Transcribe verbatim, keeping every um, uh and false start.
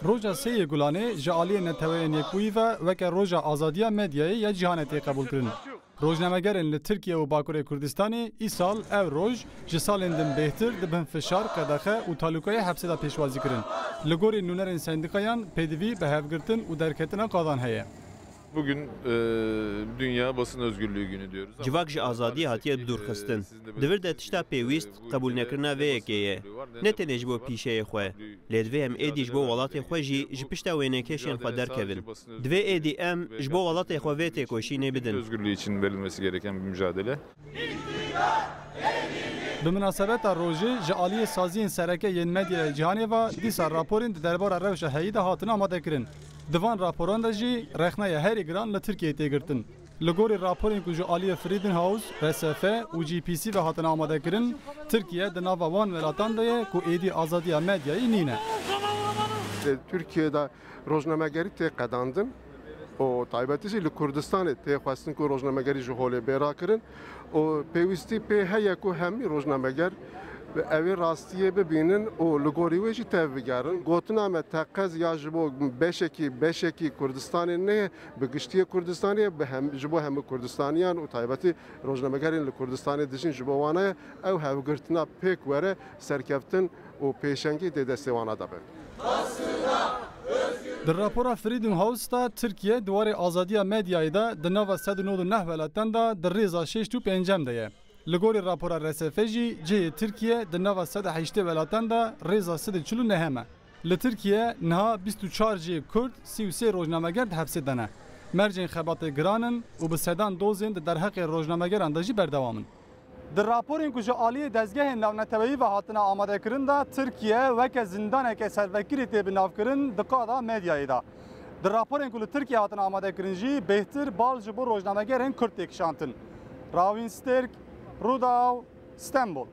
Roja sê yê Gulanê ji aliyê Neteweyên Yekbûyî ve weke Roja Azadiya Medyayê ya Cîhanê tê qebûlkirin. Rojnamegerên li Tirkiye û Bakurê Kurdistanê îsal ev roj ji salên din bêhtir di bin fişar, qedexe û talûkayê hepsê de pêşwazî kirin. Li gorî nûnerên sendîkayan pêdivî bi hevgirtin û derketina qadan heye. Bugün e, Dünya Basın Özgürlüğü Günü diyoruz. Civak ji azadiyê hatiye bidûrxistin. Di vir de tişta pêwîst qebûlnekirina vê yekê ye. Ne tenê ji bo pîşeyê xwe, lê divê em êdî ji bo welatê xwe jî ji pişta wênekêşên xwe derkevin. Divê êdî em ji bo welatê xwe vê têkoşînê bidin. Özgürlüğü için verilmesi gereken bir mücadele. Bi minasebeta rojê ji aliyê saziyên sereke yên medyaya cîhanê ve dîsa raporên di derbara rewşa heyî de hatine amadekirin. Di van raporan de jî rexneya herî giran li Tirkiyeyê tê girtin. Li gorî raporên ku ji aliyê Freedom House, R S F û G P C ve hatine amadekirin, Tirkiye di nava wan welatan de ye ku êdî azadiya medyayê nîne. Li Tirkiyeyê de rojnamegerî tê qedandin û taybetî jî li Kurdistanê tê xwestin ku rojnamegerî ji holê bê rakirin û pêwîstî pê heye ku hemî rojnameger bi evê rastiyê bibînin û li gorî wê jî tevbigerin. Gotina me teqez ya ji bo beşekî, beşekî Kurdistanê neyê, bi giştiyê Kurdistanê ye, bi hem, ji bo hemî Kurdistaniyan û taybetî rojnamegerên li Kurdistanê dijîn ji bo wan e. Ew hevgirtina pêk were serkeftin û pêşengî dê destê wana de be. Di rapora Freedom House de Tirkiye di warê azadiya medyayê de di nava sed û nod û neh welatan de di rêza şêst û pêncem de ye. Li gorî rapora R S F jî cihê Tirkiye di nava sed û heştê welatan de rêza sed û çil û neh e. Li Tirkiye niha bîst û çar cihê Kurd, sî û sê rojnameger di hepsê de ne. Mercên xebatê giran in û bi sedan dozên di derheqê rojnamegeran de jî berdewam in. Di raporên ku ji aliyê dezgehên navneteweyî ve hatine amadekirin de Tirkiye weke zindaneke servekirî tê binavkirin di qada medyayê de. Di raporên ku li Tirkiye hatine amadekirin jî bêhtir bal ji bo rojnamegerên Kurd tê kişantin. Rawîn Sterk, Rûdaw, Stenbol.